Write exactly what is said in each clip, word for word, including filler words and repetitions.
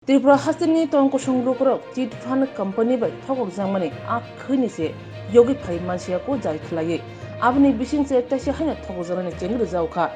Tripura hasteni tong kosong lukurok chit fund company bai thokokjakmani a khwini se yogi phai mansiya ko jai khlaiwi. Aboni bising se teisa haino thokokjaknani chengwi rijao kha.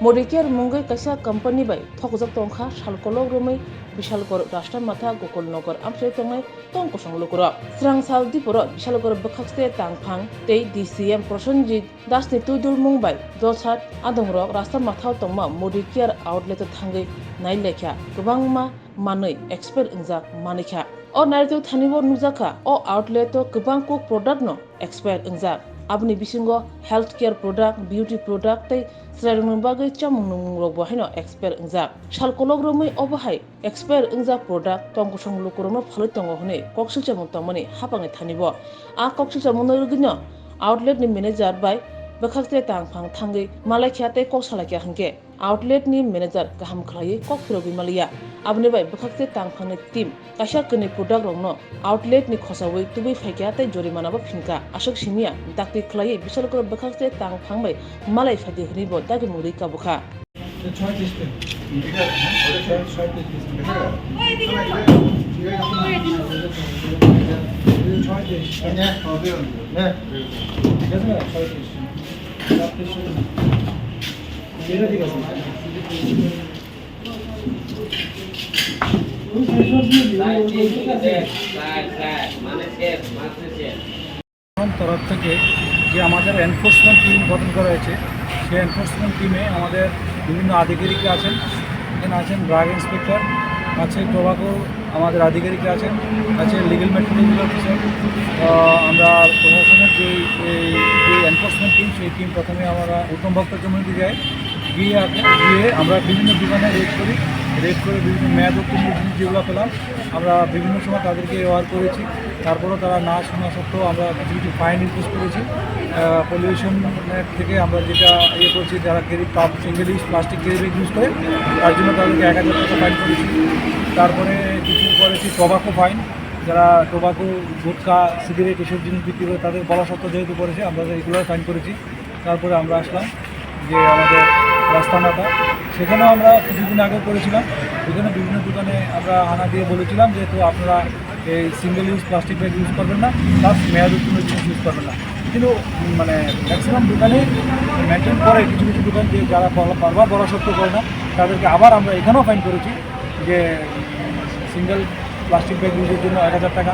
Modicare mungwi kaisa company bai thokjak tongkha sal kolok romwi Bishalgarh, Rashtramatha, Gokulnagar amchai tongnai tong kosong lukurok. Srang sal diporo Bishalgarh bwkhakste tangphang tei D C M Prosenjit Dasni twidulmung bai jolsat adongrok Rashtramathao tongma Modicare outlet o thangwi nailaikha, kwbangma manwi expire wngjak manikha. O nairwkjak thani o nukjakha, o outlet o kwbang kuk product no expire wngjak. Aboni bisingo health care product, beauty product tei chwrairokni bagwi chamung nungmungrokbo haino expire wngjak. Sal kolok romwi obo hai expire wngjak product tong kosong lukurokno phalwi tongo hwnwi koksilchamung tongmani hapangni thani bo. A koksilchamungno rwgwino outlet ni manager bai bwkhakte tangphang thangwi malaikha tei kok salaikha hwnkhe outlet ni manager kaham khlaiwi kok phirogwi maliya. Aboni bai bwkhakte tangphangni team kaisa kwnwi product rokno outlet ni khosaui tubui phaikha tei jorimana bo phinkha. Aswk simiya dakti khlaiwi Bishalgarh bwkhakte tangphang bai malai phaidi hwnwi bo dagimung rwi kabukha. ছয় piece pen. ছয়, ছয় piece pen. ছয় পিস। হ্যাঁ। ঠিক আছে না? ছয় পিস। সাত পিস। এটা ঠিক আছে। ওই ছয়শো দিয়ে দিন। স্যার, স্যার, মানে স্যার, মাত্র স্যার। তরফ থেকে যে আমাদের এনফোর্সমেন্ট টিম গঠন করা হয়েছে, সেই এনফোর্সমেন্ট টিমে আমাদের বিভিন্ন আধিকারিক আছেন। এখানে আছেন ড্রাগ ইন্সপেক্টর, আছে টোবাকো আমাদের আধিকারিক আছেন, আছে লিগ্যাল মেট্রোলজি অফিসার। আহ, আমরা প্রশাসনের যে, এই, যে এনফোর্সমেন্ট টিম, সেই টিম প্রথমে আমরা উত্তম ভক্ত কমিউনিটি যাই, গিয়ে আগে, গিয়ে আমরা বিভিন্ন দোকানে রেড করি, রেড করে বিভিন্ন মেয়াদ উত্তীর্ণ জিনিস যেগুলো পেলাম, আমরা বিভিন্ন সময় তাদেরকে অ্যাওয়ার করেছি। তারপরেও তারা না শোনা সত্ত্বেও আমরা কিছু কিছু ফাইন ইম্পোজ করেছি। আহ, পলিউশন থেকে আমরা যেটা ইয়ে করছি, যারা carry cup, single use plastic carry bag use করে, তার জন্য তাদেরকে এক হাজার টাকা ফাইন করেছি। তারপরে কিছু করেছি টোবাকো ফাইন, যারা টোবাকো, গুটখা, সিগারেট এসব জিনিস বিক্রি করে, তাদের বলা সত্ত্বেও যেহেতু করেছে, আমরা রেগুলার ফাইন করেছি। তারপরে আমরা আসলাম যে আমাদের রাস্তানাটা, সেখানেও আমরা কিছুদিন আগে করেছিলাম। ওখানে বিভিন্ন দোকানে আমরা হানা দিয়ে বলেছিলাম যে, "তো আপনারা এই single use plastic bag use করবেন না, প্লাস মেয়াদ উত্তীর্ণ জিনিস ইউজ করবেন না।" কিন্তু, উম, মানে, ম্যাক্সিমাম দোকানে মেনটেন করে, কিছু কিছু দোকান যে যারা বলা, বারবার বলা সত্ত্বেও করে না, তাদেরকে আবার আমরা এখানেও ফাইন করেছি যে, উম, সিঙ্গেল প্লাস্টিক ব্যাগ ইউজের জন্য এক হাজার টাকা,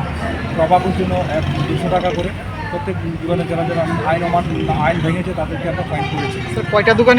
টোবাকোর জন্য এক, দুশো টাকা করে। প্রত্যেক দোকানে যারা যারা আইন অমান্য, আইন ভেঙেছে, তাদেরকে আমরা ফাইন করেছি। স্যার, কয়টা দোকান